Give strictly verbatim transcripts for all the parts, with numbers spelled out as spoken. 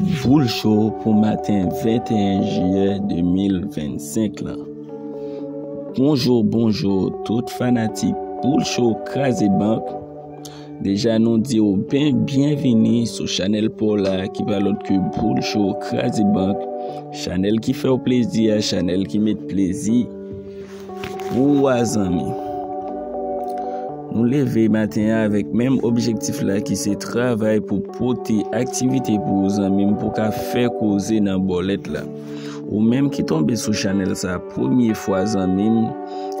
Boul Show pou maten venteyen jiyè de mil vennsenk lan. Bonjou, bonjou tout fanatik Boul Show Kraze Bank. Deja nou di w byen byenvini sou chanèl pa w la ki pa lòt ke Boul Show Kraze Bank. Chanèl ki fè w plezi a, chanèl ki met plezi pou w a zanmi. Nou leve maten an avèk menm objektif la ki se travay pou pote aktivite pou ou zanmi m pou ka fè koze nan bòlèt la. Ou menm ki tonbe sou chanèl sa premye fwa zanmi m,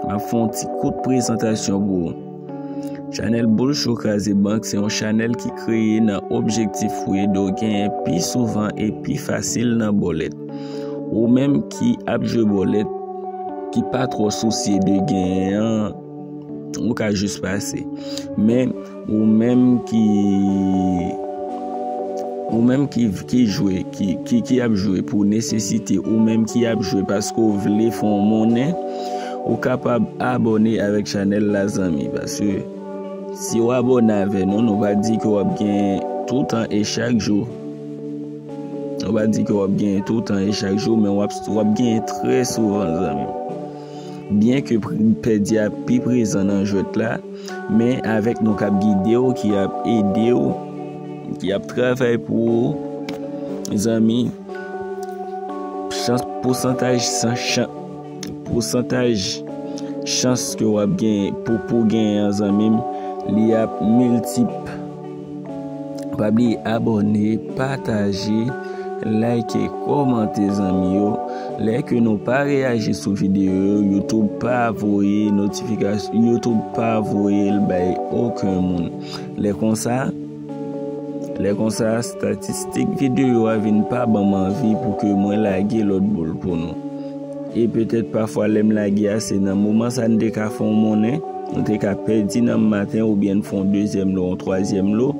m ap fè yon ti kout prezantasyon pou ou. Chanèl Boul Show Kraze Bank se yon chanèl ki kreye nan objektif pou ede w genyen pi souvan e pi fasil nan bòlèt. Ou menm ki ap jwe bòlèt, ki pa twò sousye de genyen an, ou ka jis pase. Men ou menm ki ou menm ki, ki jwe, ki, ki, ki ap jwe pou nesesite, ou menm ki ap jwe paske w vle fè yon monnen, ou kapab abòne avèk chanèl la zanmi. Paske si w abòne avè nou, nou pa di ke w ap genyen toutan e chak jou. Nou pa di ke w ap genyen toutan e chak jou, men w ap, w ap genyen trè souvan zanmi. Byen ke pèdi a pi prezan nan jwèt la, men avèk nou k ap gide w, ki ap ede w, ki ap travay pou ou, zanmi, chans pousantaj san chan pousantaj chans ke w ap gen pou, pou genyen an zanmi m, li ap miltip. Pa bliye abòne, pataje, like, kòmante zanmi yo. Lè ke nou pa reyaji sou videyo yo, YouTube pa voye notifikasyon, YouTube pa voye l bay okenn moun. Lè konsa, lè konsa, estatistik videyo a vin pa ban m anvi pou ke mwen lage lòt boul pou nou. E petèt pafwa lè m lage a, se nan moman sa n te ka fè yon monnen, nou te ka pèdi nan maten oubyen n fè yon dezyèm lo, yon twazyèm lo.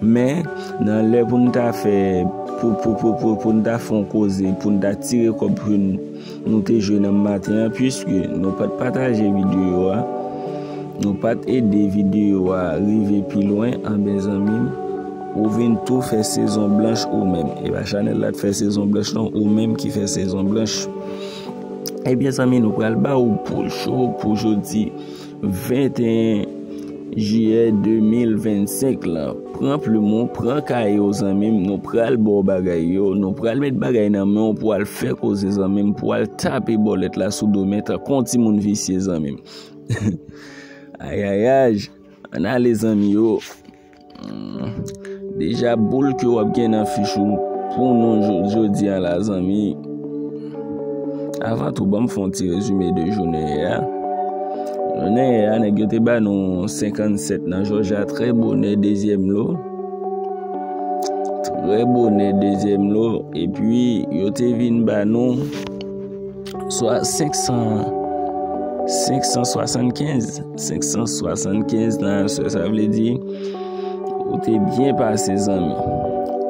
Men, nan lè pou n ta fè, pou, pou, pou, pou, pou n ta fè yon koze, pou n ta tire kòb pou n, nou te jwe nan maten an, piske nou pa t pataje videyo a, nou pa t ede videyo a rive pi lwen, anben zanmi m, ou vin tou fè sezon blanch ou menm. E pa chanèl la t fè sezon blanch non, ou menm ki fè sezon blanch. Ebyen zanmi, nou pral ba ou Boul Show pou jodi venteyen jiyè de mil vennsenk lan. Pran plim ou, pran kaye w zanmi m, nou pral ba w bagay yo, nou pral met bagay nan men w pou w al fè koze zanmi m, pou w al tape bòlèt la sou do men tankou yon timoun visye zanmi m. Ayayaj, ann ale zanmi yo. Hmm. Deja boul ke w ap gen nan fich ou pou nou jo-, jodi a la zanmi. Avan tou, ban m fè yon ti rezime de jounen yè a. Jounen yè a, nèg yo te ba nou senkannsèt nan Jòj a, trè bonè dezyèm lo. Trè bonè dezyèm lo. Epi, yo te vin ba nou swa senk san, senk san swasannkenz, senk san swasannkenz nan yon sè. Sa vle di, ou te byen pase, zanmi.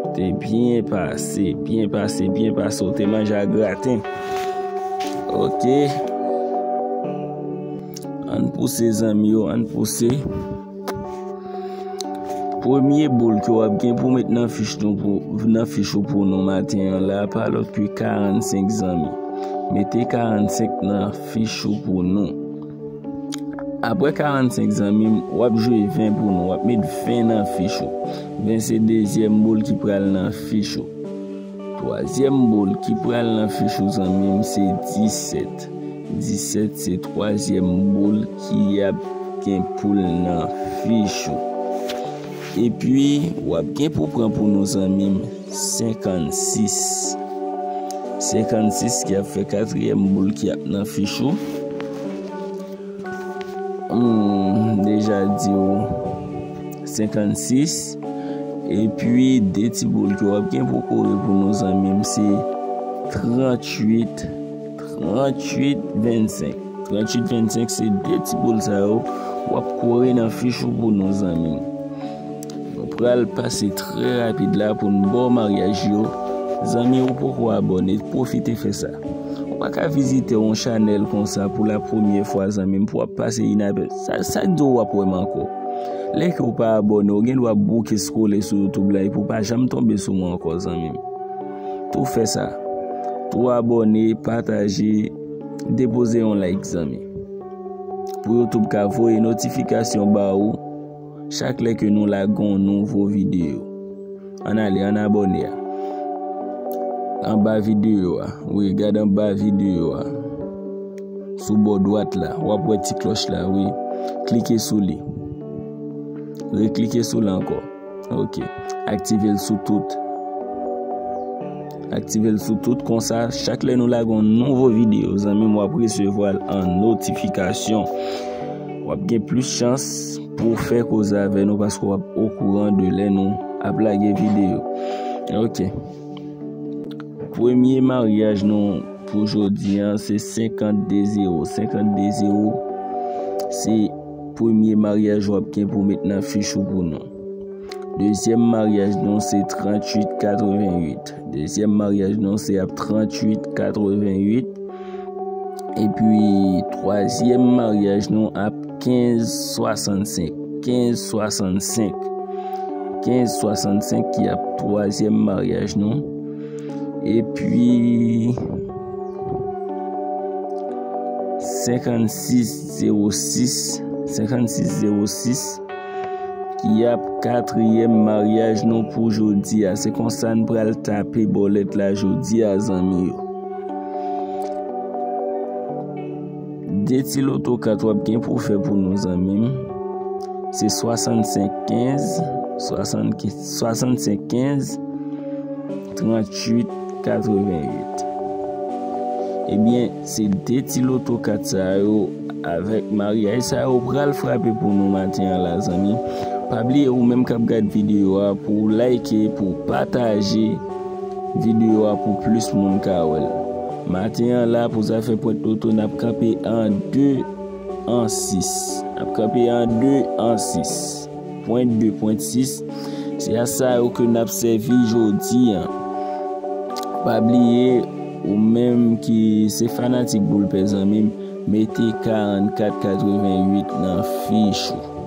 Ou te byen pase, byen pase, byen pase. Ou te manje a graten. Ok. Ann pouse, zanmi yo, ann pouse. Premye boul ke w ap gen pou met nan fich nou pou, nan fich ou pou nou maten an la, pa lòt ke karannsenk, zanmi. Mete karannsenk nan fich ou pou nou. Apre karannsenk, zanmi m, w ap jwe ven pou nou, w ap met ven nan fich ou. Ven se dezyèm boul ki pral nan fich ou. Twazyèm boul ki pral nan fich ou, zanmi m, se disèt. Disèt se twazyèm boul ki ap gen pou l nan fich ou. Epi, w ap gen pou pran pou nou, zanmi m, senkannsis. Senkannsis ki ap fè katriyèm boul ki ap nan fich ou. Hmm, deja di w senkannsis. Epi, de ti boul ke w ap gen pou kore pou nou, zanmi m, se tranntuit, tranntuit vennsenk. Tranntuit vennsenk se de ti boul sa yo w ap kore nan fich ou pou nou, zanmi m. Nou pral pase trè rapid la pou n ba w maryaj yo. Zanmi, ou poko abòne, pwofite fè sa. Ou pa ka vizite yon chanèl konsa pou la premyè fwa, zanmi m, pou w ap pase inapè-, sa, sa k di w w ap wè m ankò. Lè ke w pa abòne, ou gen dwa bouke scrolle sou YouTube la epi w pa janm tonbe sou mwen ankò, zanmi m. Tou fè sa. Tou abòne, pataje, depoze yon like, zanmi. Pou YouTube ka voye notifikasyon ba ou chak lè ke nou lage yon nouvo videyo. Ann ale, ann abòne a. Anba videyo a. Wi, gade anba videyo a. Sou bò dwat la, w ap wè ti klòch la, wi. Klike sou li. Reklike sou li ankò. Ok. Aktive l sou tout. Aktive l sou tout. Konsa, chak lè nou lage yon nouvo videyo, zanmi m, w ap resevwa l an notifikasyon. W ap gen plis chans pou w fè koze avè nou paske w ap okouran de lè nou ap lage videyo. Ok. Premye maryaj nou pou jodi a, se senkannde zewo. Senkannde zewo, se premye maryaj w ap gen pou w met nan fich ou pou nou. Dezyèm maryaj nou, se tranntuit katreventuit. Dezyèm maryaj nou, se ap tranntuit katreventuit. Epi, twazyèm maryaj nou ap kenz swasannsenk. Kenz swasannsenk. Kenz swasannsenk ki ap twazyèm maryaj nou. Epi, senkannsis zewo sis. Senkannsis zewo sis. Ki ap katriyèm maryaj nou pou jodi a. Se konsa n pral tape bòlèt la jodi a, zanmi yo. De ti loto kat w ap gen pou w fè pou nou, zanmi m, se swasannsenk kenz, swasannsenk kenz, tranntuit katreventuit. Ebyen, se de ti loto kat sa yo avèk maryaj sa yo pral frape pou nou maten an la, zanmi. Pa bliye ou menm k ap gad videyo a pou w like, pou w pataje videyo a pou plis moun ka wè l. Maten an la, pou zafè pwent loto, n ap kanpe an de, an sis. N ap kanpe an de, an sis. Pwent de, pwent sis. Se a sa yo ke n ap sèvi jodi a. Pa bliye, ou menm ki se fanatik boul pè, zanmi m, mete karannkat katreventuit nan fich ou.